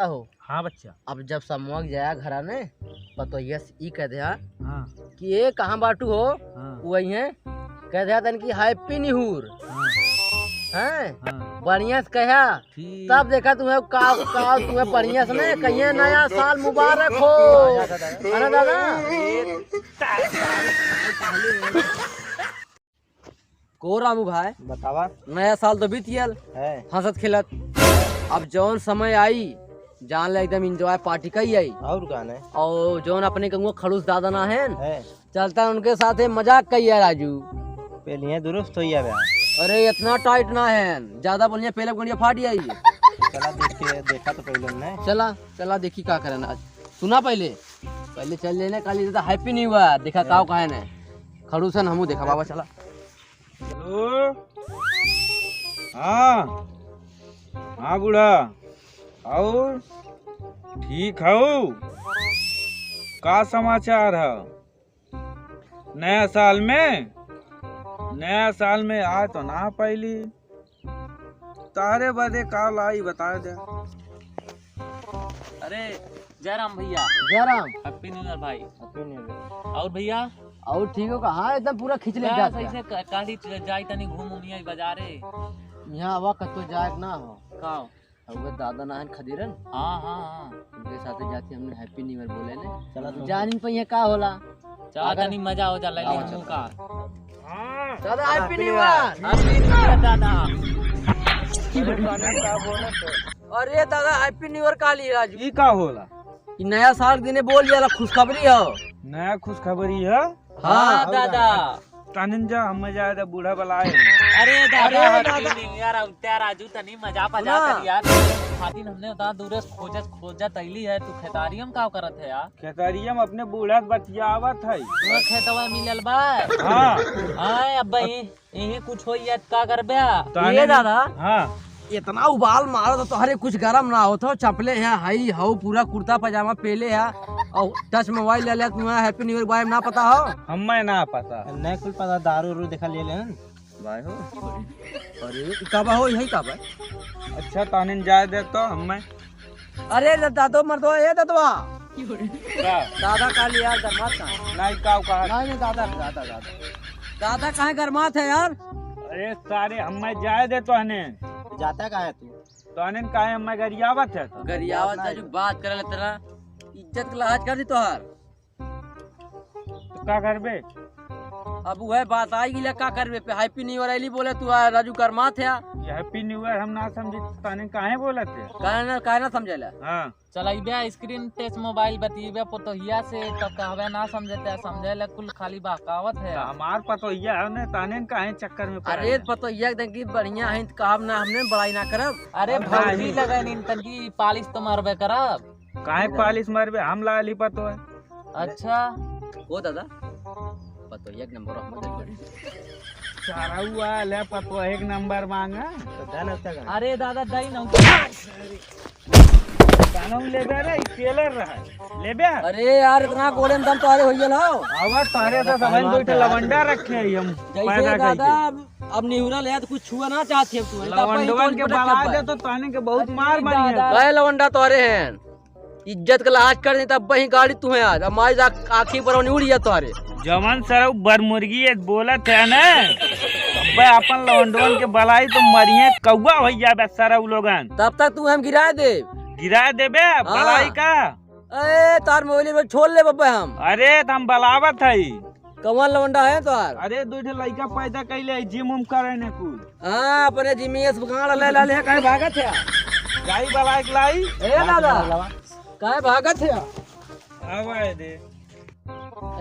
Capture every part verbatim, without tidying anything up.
हो। हाँ बच्चा। अब जब समवा के जाया घरा ने, पतोहिया से ई कह दे, हाँ, हाँ। कि "ए, कहाँ बाटू हो?" हाँ। वो आई है, कह दे तन कि "Happy New Year।" हाँ। हैं? हाँ। बढ़िया से कहा। ठीक। तब देखा तुम्हें का, का तुम्हें बढ़िया से ने कहिए, "नया साल मुबारक हो।" हाँ, दादा। है ना दादा? को रामू भाई, बतावा। नया साल तो बीत गयल, है। हंसत खेलत। अब जौन समय आई, जान ले एकदम enjoy party कई आई। और का ने? और जौन अपने कहूँगा खड़ूस दादा ना है, है। चलता उनके साथे मजाक कई है राजू। पहले ये दुरुस्त हो गया बे। अरे इतना tight ना है, ज्यादा बोलिए पहले गंडिया फाट जाई। चला देख के, देखा तो पहले ने। चला, चला देखी का करना आज। सुना पहले, पहले चल लेने काली दादा Happy New Year, देखा हाँ। काव कहे ने। खड़ूसन हमू देखा बाबा चला। हेलो। हाँ। हाँ बूढ़ा। और ठीक हऊ? का समाचार है? नया साल में? नया साल में आए तो ना पाइली। तारे बदे का लाई बता दे। अरे जय राम भैया। जय राम। Happy New Year भाई। Happy New Year। और भैया? और ठीक हो का? हाँ, एकदम पूरा खींच ले बस जात है। ऐसे क-, काली च-, जाई तनी घूम उम आई बाजारे। यहाँ आवा कतो जाए के ना हो। का हो? अब वो दादा नाहन खदीरन। हाँ, हाँ, हाँ। उनके साथे जाती हमने Happy New Year बोले ने। चला तो। जानिन पे ये का होला? चला अगर तनी मजा हो जा, ले हाँ, ली चला। मुँह का। हाँ। दादा Happy New Year। Happy New Year दादा। अरे दादा Happy New Year का लिए राजू? ई का होला? ई नया साल के दिने बोल जाला खुशखबरी हो। नया खुशखबरी है? हाँ, हाँ, दादा। तानिन जा, हमें जाए दे बूढ़ा बलाए। अरे दादा, अरे दादा। Happy New Year, अउत्या राजू, तनी मजा पजा सुना। कर यार। खातिन हमने उतना दूर से खोजत, खोजत अइली है, तू खेतारियम का करत है यार? खेतारियम अपने बूढ़ा से बतियावत है। तू खेतवा मिलल बा? हाँ। हाँ, अब भाई। यही कुछ होई है, का करबे? ताने ये दादा, हाँ। इतना उबाल मारो तो तोहरे कुछ गरम ना होत हो, चपले है, हई हऊ पूरा कुर्ता पजामा पेले है, और touch mobile ले ले, तुम्हें Happy New Year बारे में ना पता हो? हमें ना पता। नहीं कुल पता, दारू उरू देखा ले लेन। भाई हो। अरे, ई का बा हो, यही का बा? अच्छा, तानिन जाए दे तो हमें। अरे द-, दादो मर्दवा, ए ददवा। का? दादा का लिया गरमात का? नहीं, का कहा? नहीं, नहीं, दादा, दादा, दादा। दादा काहे गरमात है यार? अरे सारे, हमें जाए दे तोहने। जाता काहे तू? तोहने काहे हमें गरियावत है तो? गरियावत है, जो बात करे ले तेरा इज्जत के लिहाज कर दी तोहार। तो का करबे? अब वह बात आई गिला, का करबे? पे Happy New Year अइली बोले तू आ, राजू गरमात है। ये Happy New Year हम ना समझी, ताने काहे बोलत है? काहे ना, काहे ना समझेला? हाँ। चलइबे screen touch mobile, बतियबे पतोहिया से, तो कहबे ना समझते, समझे ले कुल खाली बहकावत है। तो हमार पतोहिया है ने, ताने काहे चक्कर में पड़ल अरे है? पतोहिया एकदम की बढ़िया है, तो कहब ना, हमने बड़ाई ना करब। अरे अब भौजी नहीं। लगे नीन तनकी polish तो मारबे करब। काहे polish मारबे? हम लाली पतो है। अच्छा। ओ दादा, पतो एक नंबर हम दे। सारा हुआ ले पतो एक नंबर मांगा। तो दाना उसका कहाँ? अरे दादा, दई ना। दाना लेबे रे, ई टेलर रहा। लेबे? अरे यार, इतना गोले में दम तो अरे होइए ना। आवा तारे से समझ बैठे लवंडा रखे हैं हम जैसे पैदा दादा, करके। अब, अब निहुरा ले तो कुछ छुआ ना चाहते हम तुम्हें। लवंडवन के बला दे तो ताने के बहुत अरे मार मारी है। दादा। गए लवंडा तोरे हैं। इज्जत के लिहाज कर दी, तब वही गाड़ी तुम्हें आज। अब माई जा आँखी पर उड़ी है तोरे। जवन सरऊ बरमुर्गी एक बोलत है ना, अबे अपन लौंडवन के बलाई तो मरिए कौआ भैया बे सरऊ लोगन। तब तक तू हम गिरा दे। गिरा देबे, हाँ। बलाई का? ए, तार मोबाइल में छोड़ ले बब्बे हम। अरे, त हम बलावत हई। कौन लौंडा है तोहार? अरे, दू ठे लइका पैदा कइले, जिम उम करे ने कुल। हाँ, अपने जिमिया से गाड़ ले, ले, ले, काहे भागत है? जाई बलाइक लाई। ए दादा, काहे भागत है? आवा है दे।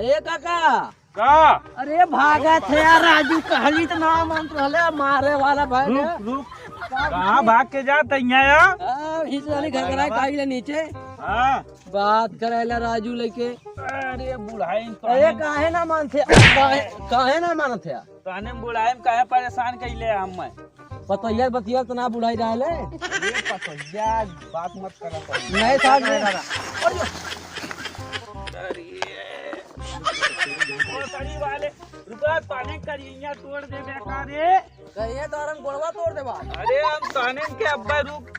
ए काका। का? अरे भागत है यार, राजू कहली त ना मानत रहले, मारे वाला भाई रुक, ने। रुक। कहाँ भाग के जात है यहाँ यार? आ, हिच वाली घर कराए, काई ले नीचे। हाँ। बात करेला राजू लेके। अरे बुढ़ाई तो अरे हमें काहे ना मानते? काहे, काहे ना मानत है? तो हने बुढ़ाई में काहे परेशान कइले हम मैं? पतोहिया बतिया तो ना बुढ़ाई रहले। ये पतोहिया बात मत करा कर। नहीं साहब, नहीं। अरे। अरे। ओ सड़ी वाले, रुका, ताने करिया तोड़ दे बेकार रे। कहिए तो हम गोड़वा तोड़ देबा। अरे हम ताने के अब्बा रुक।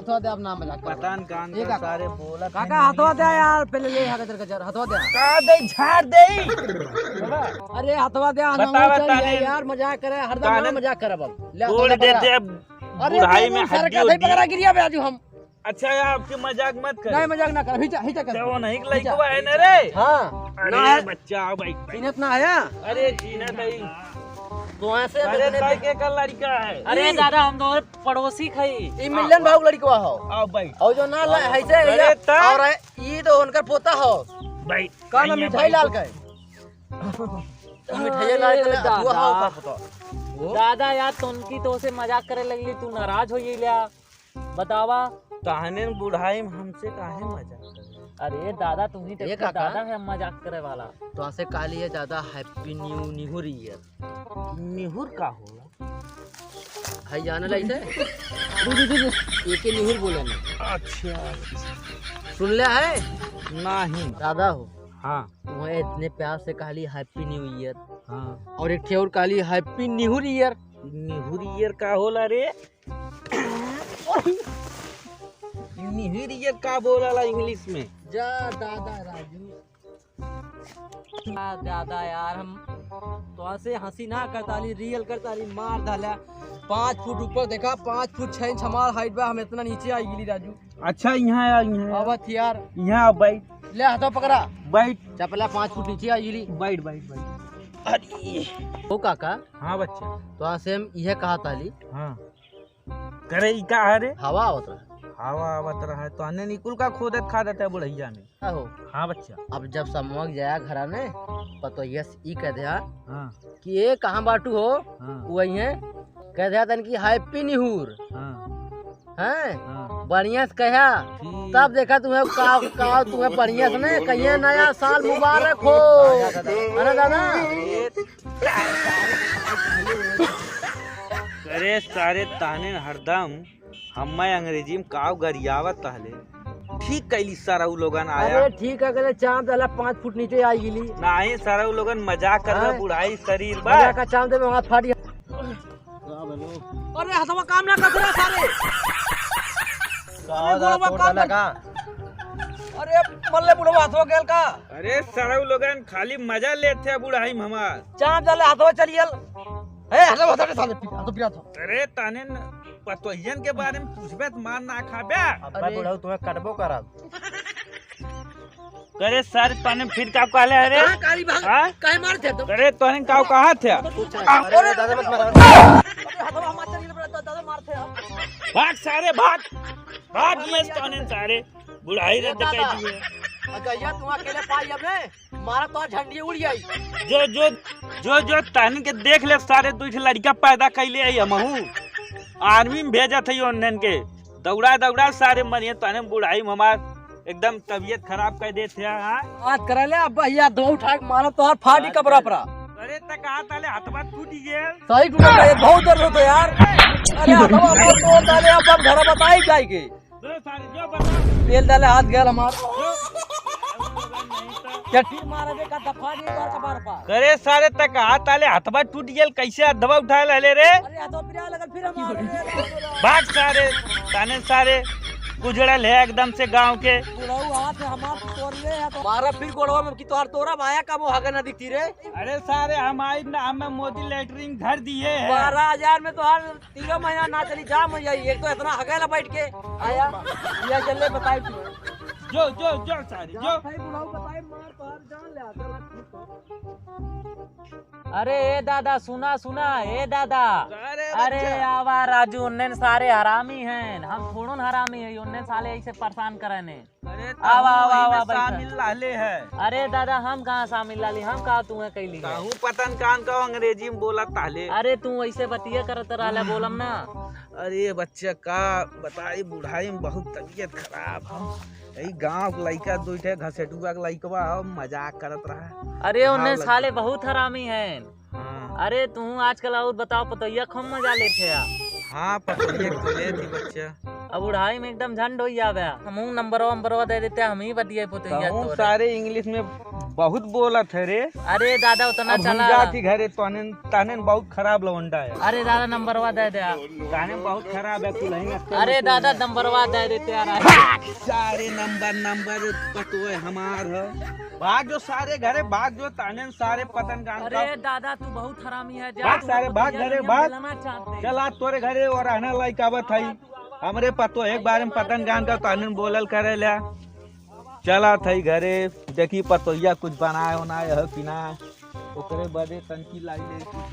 हथवा दे, अब ना मजाक कर। पता न कान ये का का? सारे बोलत काका, हैं हथवा दे यार, पहले ले हगदर गजर, हथवा दे। का दे, झाड़ दे। अरे हथवा दे, हम बता, बता चल जाए नहीं। यार, मजाक करे, हरदम कानन ना मजाक करब अब। ले, तोड़ हथवा दे पकड़ा। दे, अब अरे बुढ़ाई में सारे हड्डी का उड्डी। पकड़ा गिरिया बे आज हम। अच्छा यार, आपके मजाक मत कर। नहीं, मजाक ना कर, हिचा, हिचा कर। क्या वो नहीं हिचा। लइकवा है ना रे? हाँ। अरे ना है। बच्चा, आओ भाई। चिन्हत ना है? अरे चिन्हत है। तो ऐसे अरे लड़के का लड़का है। अरे ई। दादा, हम दोनों पड़ोसी खई। ई मिलन बाबू लड़कवा हो। आओ भाई। और जो ना ला-, है से अरे या, ता। और है, ई तो उनकर पोता हो। भाई, का नाम भैया, मिठाई भाई। लाल का है? मिठाई लाल अरे का दादा। अथुआ हो का पोता। वो? दादा यार, तुमकी तो से मजाक करे लगली, तू नाराज हो गई ल्या। बतावा। तहने बुढ़ाई में हमसे काहे मजाक करे? अरे दादा, तुम ही तो ये काका? दादा है मजाक करे वाला। तो ऐसे कहा लिए दादा, Happy New निहुर ईयर। निहुर का होला? है जाने ला इसे? एके निहुर बोले ना। अच्छा। सुन ले है? नहीं। दादा हो। हाँ। तुम्हें इतने प्यार से कहली Happy New Year। हाँ। और एक ठे और कहली Happy निहुर ईयर। निहुर ईयर का होला रे? निहुर ईयर का बोलाला English में? जा दादा राजू। आ, दादा यार, हम तो ऐसे हंसी ना करताली, real करताली, मार डाला। पाँच फुट ऊपर देखा, पाँच फुट छह इंच हमार height बा, हम इतना नीचे आ गेली राजू। अच्छा, यहाँ आ, यहाँ आ। आवत यार। यहाँ आ, बैठ। ले, हाथों पकड़ा। बैठ। चपला पाँच फुट नीचे आ गेली। बैठ, बैठ, बैठ। अरे। ओ काका। हाँ बच्चा। तो ऐसे हम यह कहा ताली। हाँ। करे ई का है रे? हवा आवत रहा। हवा आवत रहा है, तो अन्य निकुल का खोदत खादत है बुढ़ैया में। आहो। हाँ बच्चा। अब जब समूह जाया घरा ने, पतोहिया से ई कह दिया हाँ। कि "ए, कहाँ बाटू हो?" हाँ। वही है, कह दिया तन कि "Happy निहुर।" हाँ। हैं? हाँ। बढ़िया से कहा। ठीक। तब देखा तुम्हें का, का तुम्हें बढ़िया से ने कहिए, "नया साल मुबारक हो।" है ना दादा? अरे सारे ताने हरदम हम्मे अंग्रेजी में काव गरियावत रहले। ठीक कैली सारा उ लोगन आया। अरे ठीक है, कहले चाँद वाला पाँच फुट नीचे आई गेली। नाही सारा उ लोगन मजाक कर रहे, हाँ। बुढ़ाई शरीर बा। मजाक का चाँद में हाथ फाट गया। अरे हथवा काम ना कर रहा सारे। का अरे बुढ़वा तोड़ काम डाला कर। का? अरे मल्ले बुढ़वा हथवा गेल का? अरे सारा उ लोगन खाली मजा लेत थे बुढ़ाई में हमार। चाँद वाला हथवा चलियल। ए, हथवा हथवा साले पी, हथवा पिरा था। अरे ताने न पतोहियन के बारे में पूछबे त मार ना खाबे। अब्बा अरे। बुढ़ऊ तुम्हें कटबो करब। करे सारे ताने फिर का कहले अरे? कहाँ कारी भाग? हाँ? काहे मार थे तुम? करे तोहने का कहा थे? अरे दादा मत मारो। अरे हथवा हमार चल गेल, दादा मार थे हम। भाग सारे भाग। भाग ये ताने सारे। बुढ़ाई रे ए दादा। डकैती है। अगर यह तुम अकेले पाई अब रे, मारा तो झंडी उड़ जाई। जो, जो, जो, जो ताने के देख ले सारे, दू ठे लड़का पैदा कैले है हमहू। आर्मी में भेजत है उन्हन के। दौड़ा, दौड़ा सारे मरिए, तने बुढ़ाई में हमार एकदम तबीयत खराब कर देत है, हाँ? बात करे ले, अब भैया दो उठा के मारो तो हाथ फाटी कपड़ा परा। अरे त कहा ताले हथवा टूट गए। सही टूटा है, बहुत दर्द होता है यार। अरे हथवा बहुत तोड़ डाले, अब हम घर बताई जाएंगे। जो सारे, जो बता। तेल डाले हाथ गैल हमार। जो। क्या ठीक मारे बे का दफा नहीं बार का बार पा। करे सारे त कहा ताले हथवा टूट गेल, कैसे हथवा उठा ले रे? अरे हथवा पिरा लगल फिर हमार। भाग सारे, ताने सारे, उजड़ल है एकदम से गांव के। बुढ़ऊ हाथ हमार तोड़ ले है तो। मारा फिर गोड़वा में कि तोहार तोरा माया का वो हगे ना दिखती रे। अरे सारे हम आई ना, हमें मोदी लेटरिन घर दिए है। बारह हजार में तोहार तीनों महीना ना चली, जा मर जाई। एक तो इतना हगेला बैठ के आया, या चले बताई तू। जो, जो, जो सारे, जो। भाई बुढ़ऊ बताई, मार पार जान ले आता। अरे ए दादा, सुना, सुना, ए दादा। अरे अरे बच्चा। आवा राजू, उन्ने सारे हरामी हैं, हम थोड़ो न हरामी है, उन्ने साले ऐसे परेशान करे ने। अरे आवा, आवा, आवा, बैठा। शामिल रहले है। अरे दादा, हम कहाँ शामिल रहली? हम कहाँ तुहे कैली है? कहूँ पतन कान का अंग्रेजी में बोलत रहले। अरे तू वैसे बतिया करत रहले, बोलम ना। अरे बच्चा, का बताई, बुढ़ाई में बहुत तबीयत खराब है। यही गाँव के लइका, दो ठे घसेटुआ के लइकवा है, मजाक करत रहा। अरे उन्हें साले बहुत हरामी हैं। हाँ। अरे तू आजकल और बताओ, पतोहिया खूब मजा लेते हैं। हाँ, पतोहिया के तो लेत ही बच्चा। अब बुढ़ाई में एकदम झंड हो जावे। हमहू नंबरवा नंबरवा दे देते, हम ही बतिये पतोहिया कहूँ तोरे। सारे इंग्लिश में बहुत बोलत है रे। अरे दादा, उतना अब हम चला। जात ही घरे, तहने तहने बहुत खराब लवंडा है। अरे दादा, नंबरवा दे दे। तहने बहुत खराब है, कुलही नक्शे अरे में दादा, नंबरवा दे देते यार। सारे नंबर, नंबर पतोय हमार है। भाग जो सारे घरे, भाग जो, तहने सारे पतन गान का। अरे दादा, तू बहुत हरामी है, जा, भाग तू सारे, तो भाग भैया घरे, लगे भाग। मिलना चाहते हैं। चल, आज तोरे घरे और रहना लायक आवत है। हमरे पतोय एक बारे में पतन गान का तहने बोलल करे ल्या। चला थई घरे, देखी पतोहिया कुछ बनाए उनाए हो कि ना, ओकरे बदे तनकी लाई ले।